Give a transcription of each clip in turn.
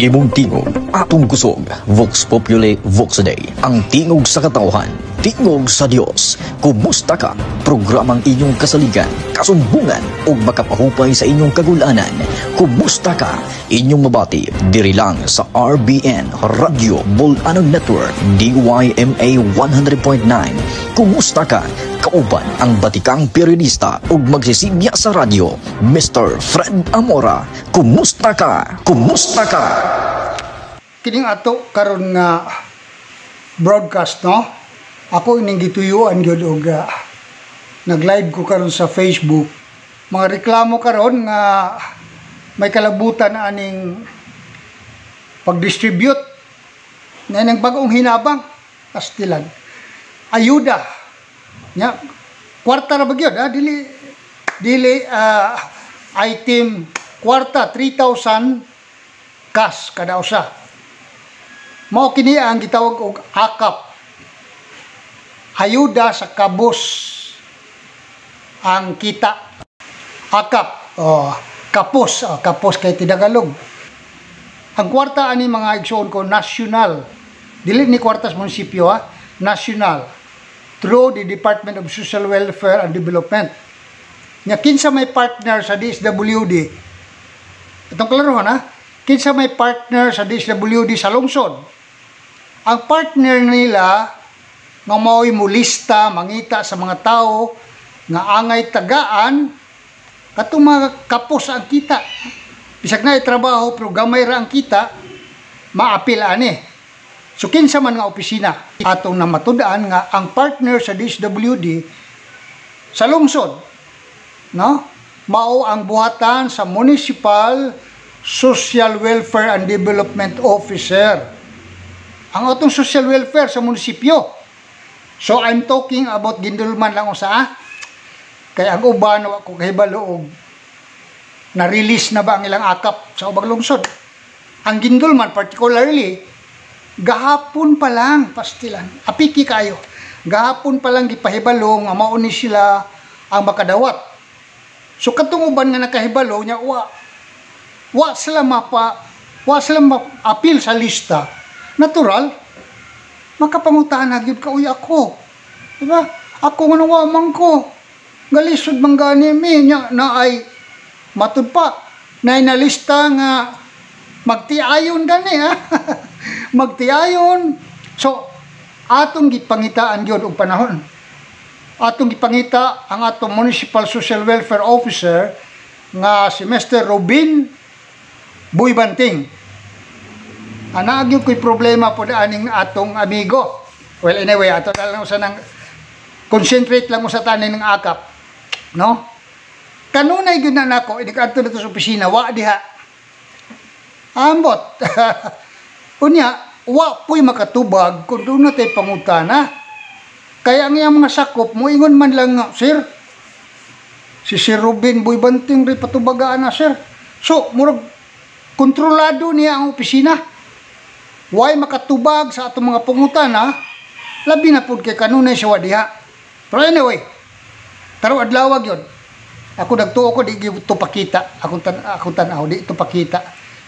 Imong tingog, atong kusog, Vox Populi, Vox Dei. Ang tingog sa katawhan, tingog sa Dios. Kumusta ka? Programang inyong kasaligan, kasumbungan ug makapahupay sa inyong kagulanan. Kumusta ka? Inyong mabati diri lang sa RBN Radio Bol-anon Network DYMA 100.9. Kumusta ka? Kauban ang batikang periodista ug magsisimya sa radyo, Mr. Fred Amora. Kumusta ka? Kumusta ka? Kining ato karon nga broadcast, no, ako ining gituyuan gyud og nag-live ko karon sa Facebook. Mga reklamo karon nga may kalabutan aning pag-distribute na ng bagong hinabang, pastilan, ayuda nya, kwarta ra ba gyud, ha? Dili dili item, kwarta, 3,000 cash kada usa. Mao kini ang gitawag og akap, ayuda sa kabos ang kita, akap, oh, kapos, oh, kapos kay Tinagalog. Ang kwarta ani, mga igsoon ko, national, dili ni kwarta sa munisipyo, ha, national, through the Department of Social Welfare and Development. Nya kinsa may partner sa DSWD? Itong klarohan, ha, kinsa may partner sa DSWD sa lungsod? Ang partner nila nga mao'y mulista, mangita sa mga tao nga angay tagaan katong mga kapos ang kita, bisag na trabaho pero gamay ra ang kita, maapil ani. So kinsa man nga opisina? Atong namatud-an nga ang partner sa DSWD sa lungsod, no, mao ang buhatan sa Municipal Social Welfare and Development Officer, ang atong social welfare sa munisipyo. So I'm talking about Guindulman lang usa, ah. Kay ang uban wa ko kahibalo og na-release na ba ang ilang akap sa ubang lungsod. Ang Guindulman particularly, gahapon pa lang, pastilan. Apiki kayo. Gahapon pa lang gipahibalo nga mao ni sila ang makadawat. So katong uban nga nakahibalo nya wa wa sila mapa wa sila ma-apil sa lista. Natural, makapangutana gyud ka, "Uy, ako." Diba? "Ako nga nawa man ko. Galisod man gani mi nya na ay matud pa na nalista nga magtiayon gani, ha." Magtiayon. So atong gipangitaan gyud og panahon. Atong gipangita ang atong Municipal Social Welfare Officer nga si Mr. Robin Buybanting. Ana gyud ko'y problema po aning atong amigo. Well, anyway, ato na lang sa nang concentrate lang mo sa tanin ng akap. No? Kanunay gyud na nako inikadto dito sa opisina, wa diha. Ambot. Unya, wa po'y makatubag kung doon na tayo pangutana. Kaya ang iyang mga sakop, moingon man lang nga, "Sir, si Sir Ruben Buybanting rin patubagaan na, sir." So, murag, kontrolado niya ang opisina. Why makatubag sa atong mga pangutana, labi na pud kay kanunay siya wa diha. Pero anyway, tarong adlaw gyud. Ako nagtuo ko di gyud to pakita. Akong tan-aw di to pakita.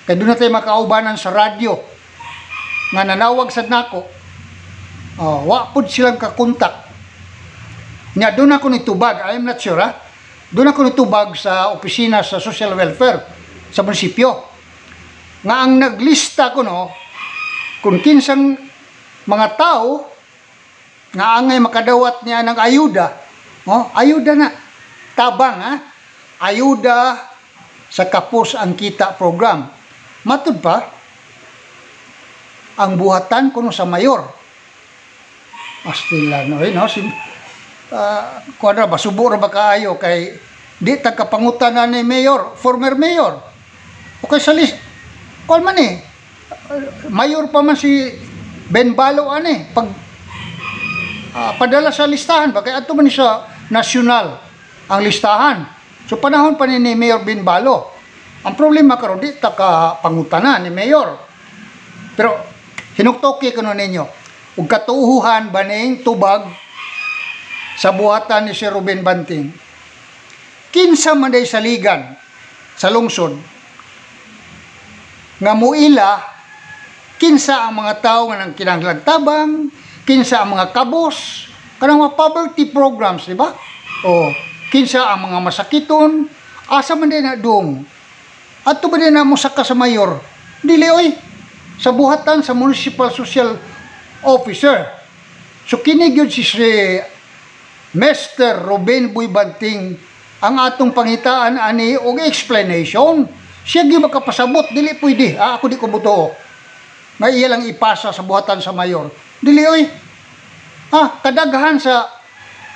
Kay doon na tayo makaubanan sa radyo nga nanawag sad nako. Oh, wa pud silang kakontak. Nya doon ako nitubag, I'm not sure, ha. Doon ako nitubag sa opisina sa social welfare sa munisipyo. Nga ang naglista ko, no, kung kinsang mga tao nga angay makadawat niya ng ayuda, oh, ayuda na, tabang, ha, ayuda sa Kapos ang Kita program. Matud pa, ang buhatan kuno sa mayor. Astila, no, eh, no, si, kuwan ra ba, subo ra ba kaayo kay di ta kapangutan na ni mayor, former mayor. Okay sa list, kuwan man eh, mayor pa man si Ben Balo ani pag padala sa listahan ba, kay adto man ni sa national ang listahan. So panahon pa ni Mayor Ben Balo. Ang problema karon, di ta ka pangutana ni Mayor. Pero hinuktoki kuno ninyo ug katuuhan ba ning tubag sa buhatan ni Sir Ruben Banting? Kinsa man day saligan sa lungsod? Nga muila kinsa ang mga tao nga nang kinahanglang tabang, kinsa ang mga kabos, kanang mga poverty programs, di ba? O kinsa ang mga masakiton, asa man din na dong. Adto ba din na mosaka sa mayor? Dili oy. Sa buhatan sa municipal social officer. So kini gyud si Mr. Ruben Buybanting ang atong pangitaan ani og explanation. Siya gyud makapasabot, dili pwede. Ah, ako di ko butuo nga iya lang ipasa sa buhatan sa mayor. Dili oy. Ah, kadaghan sa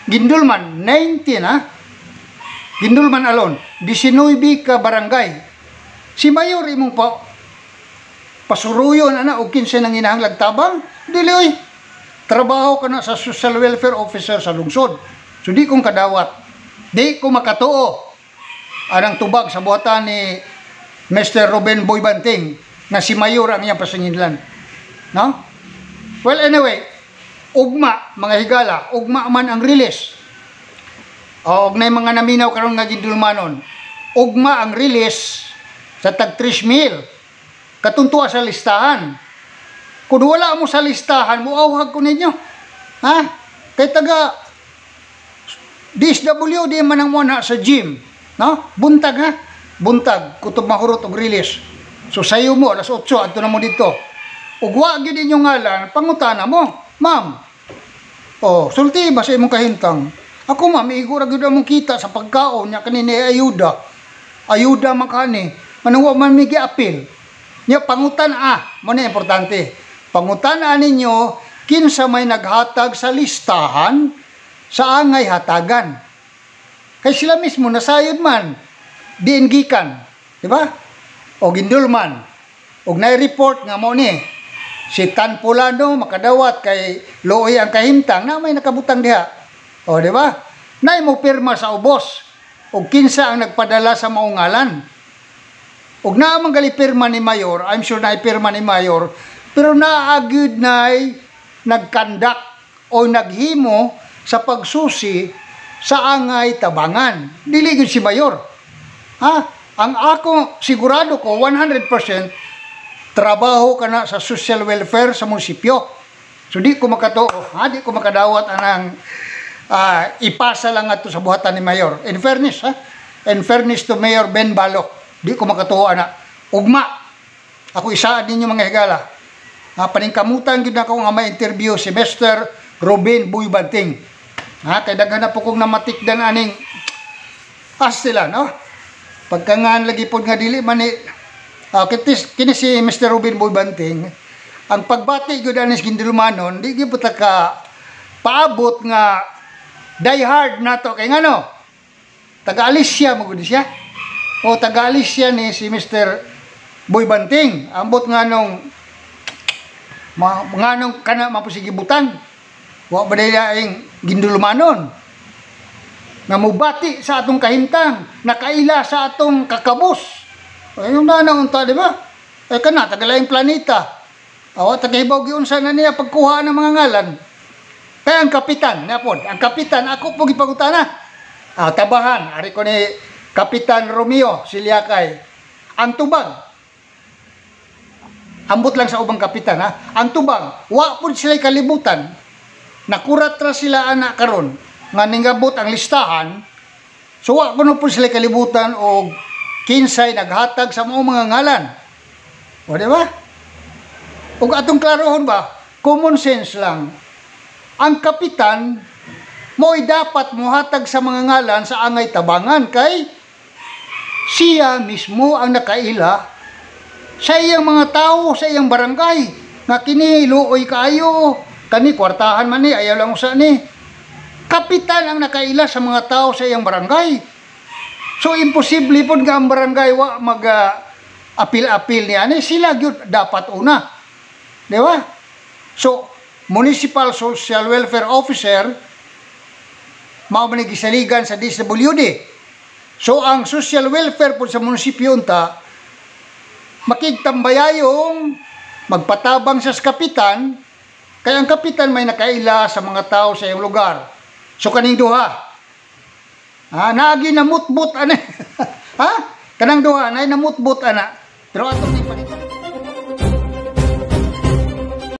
Guindulman, 19 ha. Guindulman alone, 19 ka barangay. Si mayor imong pa pasuruyon ana og kinsa nang inahanglag tabang, dili oy. Trabaho ka na sa social welfare officer sa lungsod. So di kong kadawat. Di ko makatuo anang tubag sa buhatan ni Mr. Ruben Boy Banting na si mayor ang iyang pasinginlan. No? Well, anyway, ugma, mga higala, ugma man ang release. O, og na mga naminaw karon nga gindulmanon. Ugma ang release sa tag 3 mil. Katuntua sa listahan. Kung wala mo sa listahan, muawhag ko ninyo. Ha? Kay taga DSWD man ang muna sa gym. No? Buntag ha? Buntag, kutob mahurot og release. So sayo mo, alas 8, adto na mo dito. Ug wa gyud inyong ngalan, pangutana mo. Ma'am, oh, sulti ba sa imong kahintang? Ako ma'am, igo ra gyud among kita sa pagkaon nya kani ni ayuda. Ayuda man kani. Manong wa man mi giapil. Nya pangutan ah, mo na importante. Pangutan ninyo kinsa may naghatag sa listahan sa angay hatagan. Kay sila mismo nasayod man diin gikan, di ba? O gindulman. Og nai-report nga mo ni si Tan Pulano makadawat kay luoy ang kahimtang na may nakabutang diha. O di ba? Nay mo pirma sa ubos og kinsa ang nagpadala sa maong ngalan. Og naa man gali pirma ni Mayor, I'm sure na pirma ni Mayor, pero naa gyud nay nagkandak o naghimo sa pagsusi sa angay tabangan. Dili gyud si Mayor. Ha? Ang ako sigurado ko 100% trabaho kana sa social welfare sa munisipyo. So di ko makatuo, ha? Di ko makadawat anang ipasa lang ato sa buhatan ni Mayor. In fairness, ha? In fairness to Mayor Ben Balo, di ko makatuo ana. Ugma, ako isaad ninyo mga higala. Ha, paningkamutan gyud ako nga ma-interview si Mr. Ruben Buybanting. Ha, kay daghan na po kong namatikdan aning as sila, no? Pagkangan lagi pod nga dili man ni kini si Mr. Ruben Buybanting, ang pagbati gyud ani sa Gindulmanon, di gyud ta ka paabot nga die hard nato kay ngano taga Alicia mo gud siya. O taga Alicia ni si Mr. Boy Banting. Ambot nganong nganong kana mapasigibutan. Wa ba ing gindulmanon nga mubati sa atong kahimtang, nakaila sa atong kakabos. Ayun na nang unta, di ba? Eh kana tagalaing planeta. Awa tagahibaw giunsa na niya pagkuha ng mga ngalan. Kaya ang kapitan, napod, ang kapitan, ako po gipangutana. Ah, tabahan, ari ko ni Kapitan Romeo Siliakay. Ang tubag, ambot lang sa ubang kapitan ha. Ang tubag, wa pud sila kalibutan. Nakurat ra sila ana karon nga ningabot ang listahan. So wa kuno pud sila kalibutan og kinsay naghatag sa mga ngalan. O di ba? Ug atong klarohon ba, common sense lang. Ang kapitan mo'y dapat muhatag sa mga ngalan sa angay tabangan kay siya mismo ang nakaila sa iyang mga tao, sa iyang barangay nga kini luoy kaayo, kani kwartahan man ni, ayaw lang usa ni. Kapitan ang nakaila sa mga tao sa iyang barangay. So imposible pod nga ang barangay wa mag apil-apil niya ni sila gyud dapat una. Di ba? So Municipal Social Welfare Officer mao man ni gisaligan sa DSWD. So ang social welfare po sa munisipyo unta makigtambayayong magpatabang sa kapitan kay ang kapitan may nakaila sa mga tao sa iyang lugar. So kaning duha. Ha, naagi namutbot ana. Ha? Kanang duha nay namutbot ana. Pero atong ipakita.